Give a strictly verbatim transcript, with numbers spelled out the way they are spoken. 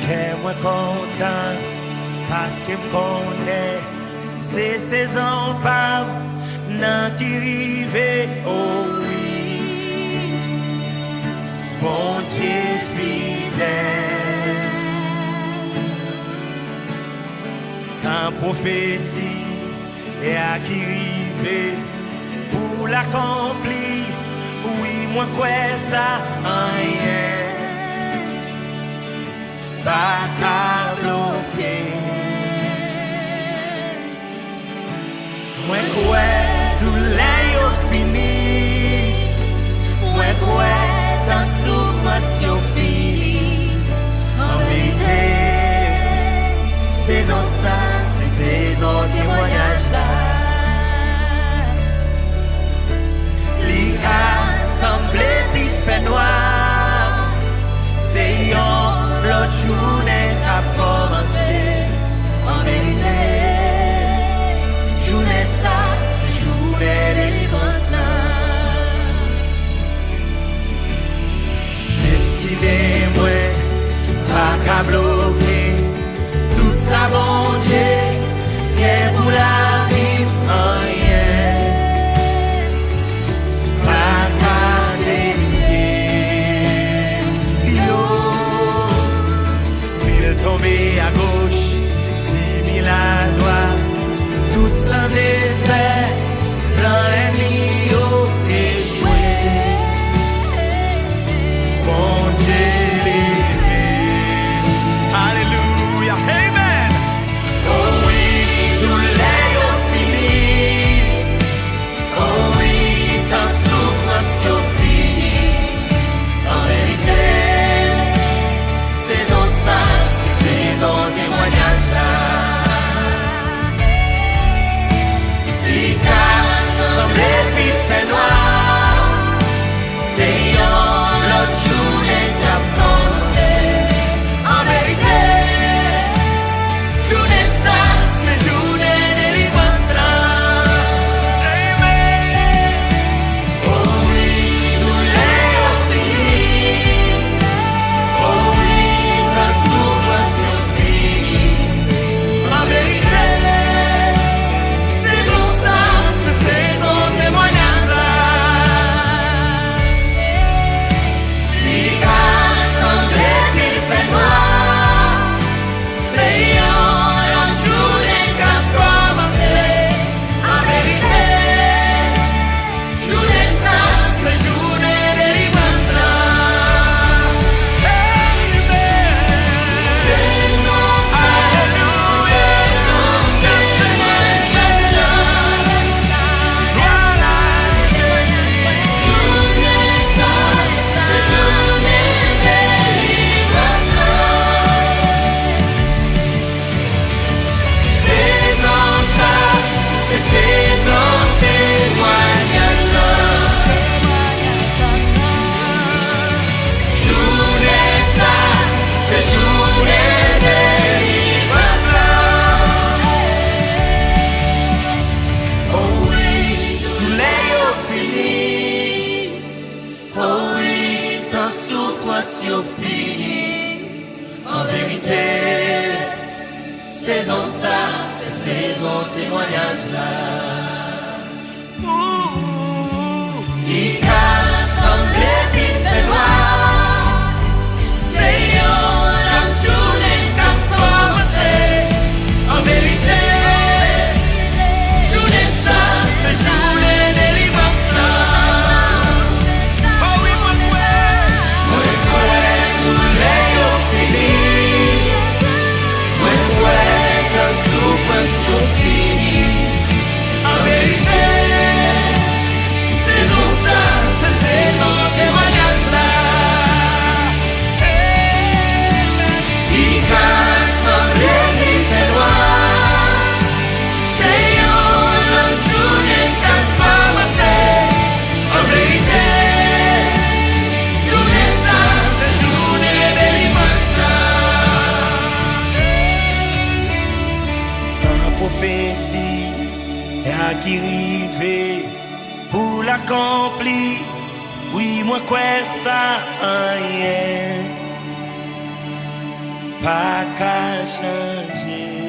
Kè mwen kontan, paske m konnen se sezon pa m nan ki rive, o wi. Bondye fidèl. Tan pwofesi a ki rive pou l akonpli. Wi, mwen kwè sa, anyen pa ka bloke. Mwen kwè doulè yo fini. Mwen kwè tan soufrans yo fini. An verite, sezon sa, se sezon temwayaj la. Li ka sanble pi fè nwa, se yon lòt jounen k ap kòmanse. An verite, jounen sa, se jounen delivrans la. Destine mwen pa ka bloke tout sa Bondye gen pou lavi m, anyen pa ka devye yo. Mil tonbe agoch, di mil adwat, tout san efè, plan ènmi yo echwe. Bondye leve. Alelouya. Amen. O wi, doulè yo fini. O wi, tan soufrans yo fini. An verite, sezon sa, se sezon temwayaj la. Li ka sanble pi fè nwa, se yon lòt jounen k ap kòmanse. An verite, jounen sa, se jounen delivrans la. Amen. O wi, doulè yo fini. O wi, tan soufrans yo fini. An verite, sezon sa, se sezon temwayaj la. Li ka sanble pi fè nwa, se yon lòt jounen k ap kòmanse. An verite, jounen sa, se jounen delivrans la. Amen. Sezon sa, se sezon temwayaj la. Glwa a Jezi. Jounen sa, se jounen delivrans la. Sezon sa, se sezon temwayaj la. Jounen sa, se jounen delivrans la. O wi, doulè yo fini. O wi, tan soufrans yo fini. An verite, sezon sa, se sezon temwayaj la. Ou, li ka sanble pi fè nwa, se yon lòt jounen k ap kòmanse. An verite, jounen sa, se jounen delivrans la. O wi, mwen kwè. Mwen kwè doulè yo fini. Mwen kwè tan soufrans yo fini. An verite, sezon sa, se sezon temwayaj la. Li ka sanble li fè nwa. Se yon lòt jounen k ap kòmanse. An verite, jounen sa, se jounen delivrans la. Tan pwofesi a ki rive pou l akonpli. Wi, mwen kwè sa, anyen pa ka chanje.